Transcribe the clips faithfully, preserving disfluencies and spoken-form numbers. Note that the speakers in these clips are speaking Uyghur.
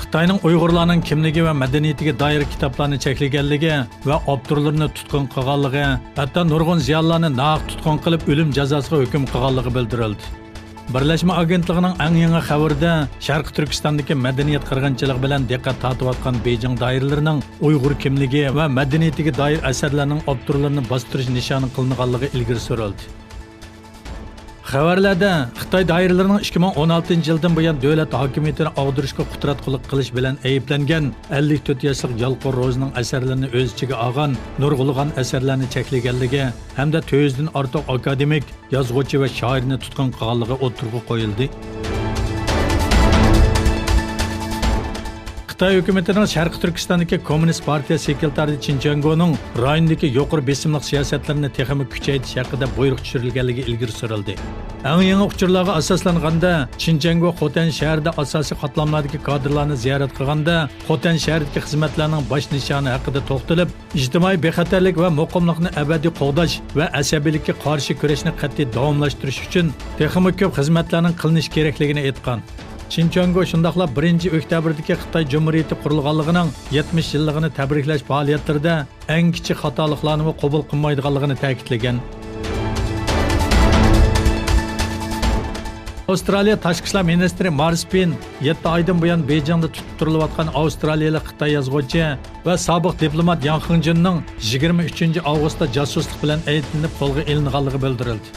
خىتاينىڭ ئۇيغۇرلارنىڭ كىملىكى ۋە مەدەنىيىتىگە دائىر كىتابلارنى چەكلىگەنلىكى ۋە ئاپتورلىرىنى تۇتقۇن قىلغانلىقى، ھەتتا نۇرغۇن زىيالىيلارنى ناھەق تۇتقۇن قىلىپ، ئۆلۈم جازاسىغا ھۆكۈم قىلغانلىقى بىلدۈرۈلدى. بىرلەشمە ئاگېنتلىقىنىڭ ئەڭ يېڭى خەۋىرىدە، شەرقىي تۈركىستاندىكى مەدەنىيەت قىرغىنچىلىقى بىلەن دىققەت تارتىۋاتقان بېيجىڭ دائىرىلىرىنىڭ ئۇيغۇر كىملىكى ۋە مەدەنىيىتىگە دائىر ئەسەرلەرنىڭ ئاپتورلىرىنى باستۇرۇش نىشانى قىلىنغانلىقى ئىلگىرى سۈرۈلدى. خەۋەرلەردە، خىتاي دائىرىلىرىنىڭ ئىككى مىڭ ئون ئالتىنچى يىلدىن بۇيان دۆلەت ھاكىمىيىتىنى ئاغدۇرۇشقا قۇدرەت قىلىق قىلىش بىلەن ئەيىبلەنگەن ئەللىك تۆت ياشلىق يالقۇن روزىنىڭ ئەسەرلىرىنى ئۆز ئىچىگە ئالغان نۇرغۇنلىغان ئەسەرلەرنى چەكلىگەنلىكى ھەمدە تۆت يۈزدىن ئارتۇق ئاكادېمىك، يازغۇچى ۋە شائىرنى تۇتقۇن قىلغانلىقى ئوتتۇرىغا قويۇلدى. خىتاي ھۆكۈمىتىنىڭ شەرقىي تۈركىستاندىكى كوممۇنىست پارتىيە سېكرېتارى چىن چۈەنگونىڭ رايوندىكى يۇقىرى بېسىملىق سىياسەتلىرىنى تېخىمۇ كۈچەيتىش ھەققىدە بۇيرۇق چۈشۈرۈلگەنلىكى ئىلگىرى سۈرۈلدى. ئەڭ يېڭى ئۇچۇرلارغا ئاساسلانغاندا، چىن چۈەنگو خوتەن شەھىرىدە ئاساسىي قاتلاملاردىكى كادىرلارنى زىيارەت قىلغاندا، خوتەن شەھىرىدىكى خىزمەتلەرنىڭ باش نىشانى ھەققىدە توختىلىپ، ئىجتىمائىي بىخەتەرلىك ۋە مۇقىملىقنى ئەبەدىي قوغداش ۋە ئەسەبىيلىككە قارشى كۈرەشنى قەتئىي داۋاملاشتۇرۇش ئۈچۈن تېخىمۇ كۆپ خىزمەتلەرنىڭ قىلىنىشى كېرەكلىكىنى ئېيتقان. چىن چۈەنگو شۇنداقلا بىرىنچى ئۆكتەبىردىكى خىتاي جۇمھۇرىيىتى قۇرۇلغانلىقىنىڭ يەتمىش يىللىقىنى تەبرىكلەش پائالىيەتلىرىدە ئەڭ كىچىك خاتالىقلارنىمۇ قوبۇل قىلمايدىغانلىقىنى تەكىتلىگەن. ئاۋسترالىيە تاشقى ئىشلار مىنىستىرى مارس پېين يەتتە ئايدىن بۇيان بېيجىڭدا تۇتۇپ تۇرۇلۇۋاتقان ئاۋسترالىيىلىق خىتاي يازغۇچى ۋە سابىق دىپلومات ياڭ خېڭجۈننىڭ يىگىرمە ئۈچىنچى ئاۋغۇستتا جاسۇسلۇق بىلەن ئەيىبلىنىپ قولغا ئېلىنغانلىقى بىلدۈرۈلدى.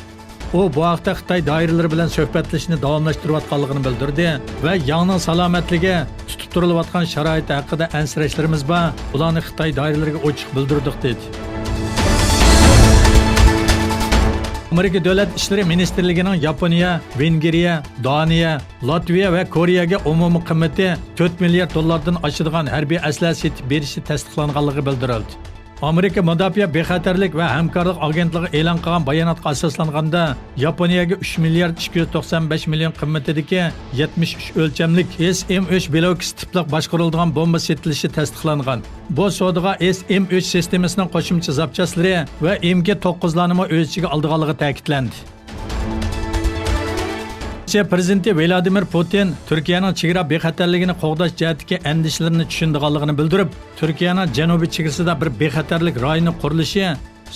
ئۇ بۇ ھەقتە خىتاي دائىرىلىرى بىلەن سۆھبەتلىشىشنى داۋاملاشتۇرۇۋاتقانلىقىنى بىلدۈردى ۋە ياڭنىڭ سالامەتلىكى، تۇتۇپ تۇرۇلۇۋاتقان شارائىتى ھەققىدە ئەنسىرەشلىرىمىز بار، بۇلارنى خىتاي دائىرىلىرىگە ئوچۇق بىلدۈردۇق، دېدى. ئامېرىكا دۆلەت ئىشلىرى مىنىستىرلىكىنىڭ ياپونىيە، ۋېنگرىيە، دانىيە، لاتۋىيە ۋە كورېيەگە ئومۇمىي قىممىتى تۆت مىليارد دوللاردىن ئاشىدىغان ھەربىي ئەسلىھە سېتىپ بېرىشى تەستىقلانغانلىقى بىلدۈرۈلدى. ئامېرىكا مۇداپىئە بىخەتەرلىك ۋە ھەمكارلىق ئاگېنتلىقى ئېلان قىلغان باياناتقا ئاساسلانغاندا، ياپونىيەگە ئۈچ مىليارد ئىككى يۈز توقسان بەش مىليون قىممىتىدىكى يەتمىش ئۈچ ئۆلچەملىك ئېس ئېم ئۈچ بىلوكس تىپلىق باشقۇرۇلىدىغان بومبا سېتىلىشى تەستىقلانغان. بۇ سودىغا ئېس ئېم ئۈچ سىستېمىسىنىڭ قوشۇمچە زاپچاسلىرى ۋە ئېم كى توققۇزلارنىمۇ ئۆز ئىچىگە ئالىدىغانلىقى تەكىتلەندى. روسىيە پىرېزىدېنتى ۋلادىمىر پۇتىن تۈركىيەنىڭ چېگرا بىخەتەرلىكىنى قوغداش جەھەتتىكى ئەندىشىلىرىنى چۈشىنىدىغانلىقىنى بىلدۈرۈپ، تۈركىيەنىڭ جەنۇبىي چېگرىسىدا بىر بىخەتەرلىك رايونى قۇرۇلۇشى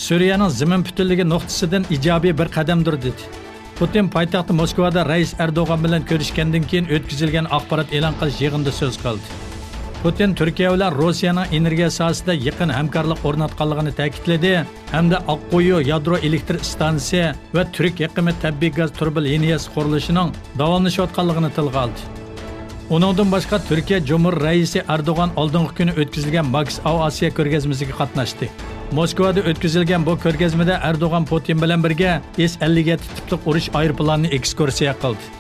سۈرىيەنىڭ زېمىن پۈتۈنلۈكى نۇقتىسىدىن ئىجابىي بىر قەدەمدۇر، دېدى. پۇتىن پايتەختى موسكۋادا رەئىس ئەردوغان بىلەن كۆرۈشكەندىن كېيىن ئۆتكۈزۈلگەن ئاخبارات ئېلان قىلىش يىغىنىدا سۆز قىلدى. پۇتىن تۈركىيە بىلەن روسىيەنىڭ ئېنېرگىيە ساھەسىدە يېقىن ھەمكارلىق ئورناتقانلىقىنى تەكىتلىدى ھەمدە ئاققۇيۇ يادرو ئېلېكتر ئىستانسىسى ۋە تۈرك ئېقىمى تەبىئىي گاز تۇرۇبا لىنىيەسى قۇرۇلۇشىنىڭ داۋاملىشىۋاتقانلىقىنى تىلغا ئالدى. ئۇنىڭدىن باشقا، تۈركىيە جۇمھۇر رەئىسى ئەردوغان ئالدىنقى كۈنى ئۆتكۈزۈلگەن ماكس ئاۋ ئاسىيا كۆرگەزمىسىگە قاتناشتى. موسكۋادا ئۆتكۈزۈلگەن بۇ كۆرگەزمىدە ئەردوغان پۇتىن بىلەن بىرگە ئېس ئەللىك يەتتە تىپلىق ئۇرۇش ئايروپىلانىنى ئېكسكۇرسىيە قىلدى.